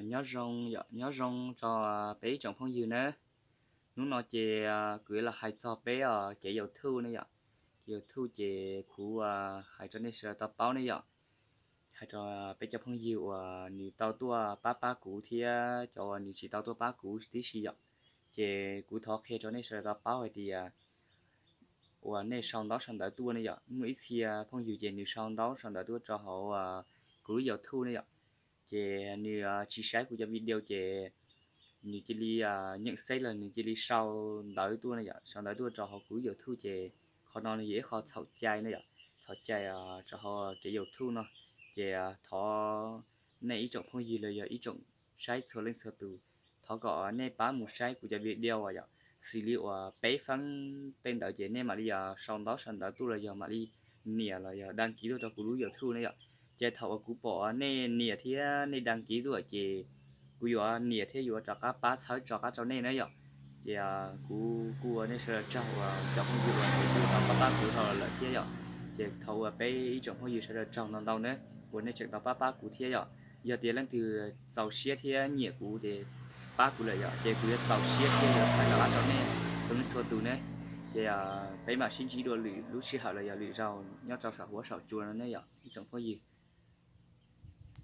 Nyob zoo yom, nyob zoo rau peb ib tsoom phooj ywg nawb. Hnub no ces kuv yuav los hais txog peb kev YouTube ne yom. Kev YouTube ces kuv hais rau nej sawv daws tau paub ne yom. Hais rau peb cov phooj ywg uas nws tau tuaj pab pab kuv thiab cov uas nws tsis tau tuaj pab kuv tib si yom. Ces kuv thov qhia rau nej sawv daws tau paub hais tias uas nej sau ntaub sau ntawv tuaj ne yom, muaj ib txhia phooj ywg ces nws sau ntaub sau ntawv tuaj rau hauv kuv YouTube ne yom. Ces nws tsis saib kuv cov video ces nws cia li nyeem xeb los nws cia li sau ntawv tuaj ne yom, sau ntawv tuaj rau hauv kuv YouTube ces qhov no nws yog ib qho txhaum cai ne yom, txhaum cai rau hauv kev YouTube no. Ces thov nej ib tsoom phooj ywg los yog ib tsoom saib txhua leej txhua tus, thov kom nej pab mus saib kuv cov video uas yom, xws li uas peb feeb tej ntawd ces nej mam li sau ntaub sau ntawv tuaj los yog mam li nias los yog đăng ký tuaj rau kuv lub YouTube ne yom. Ces thaum uas kuv pom nej nias thiab nej đăng ký tuaj ces kuv yuav nias thiab yuav rov qab pab txhawb rov qab rau nej na yom. Ces kuv kuj ua nej sawv daws tsaug uas cov phooj ywg uas nej kuj tau pab pab kuv rau lawm thiab yom. Ces thov ua peb ib tsoom phooj ywg sawv daws tsaug ntau ntau nawb uas nej tseem tau pab pab kuv thiab yom. Yog tias leej twg txaus siab thiab nyiam kuv ces pab kuv lawm yom, ces kuv yuav txaus siab thiab yuav txhawb rov qab rau nej txhua leej txhua tus ne. Ces peb mam sib ntsib dua lwm lub sij hawm los yog lwm zaus nyob rau saum huab saum cua no ne yom ib tsoom phooj ywg.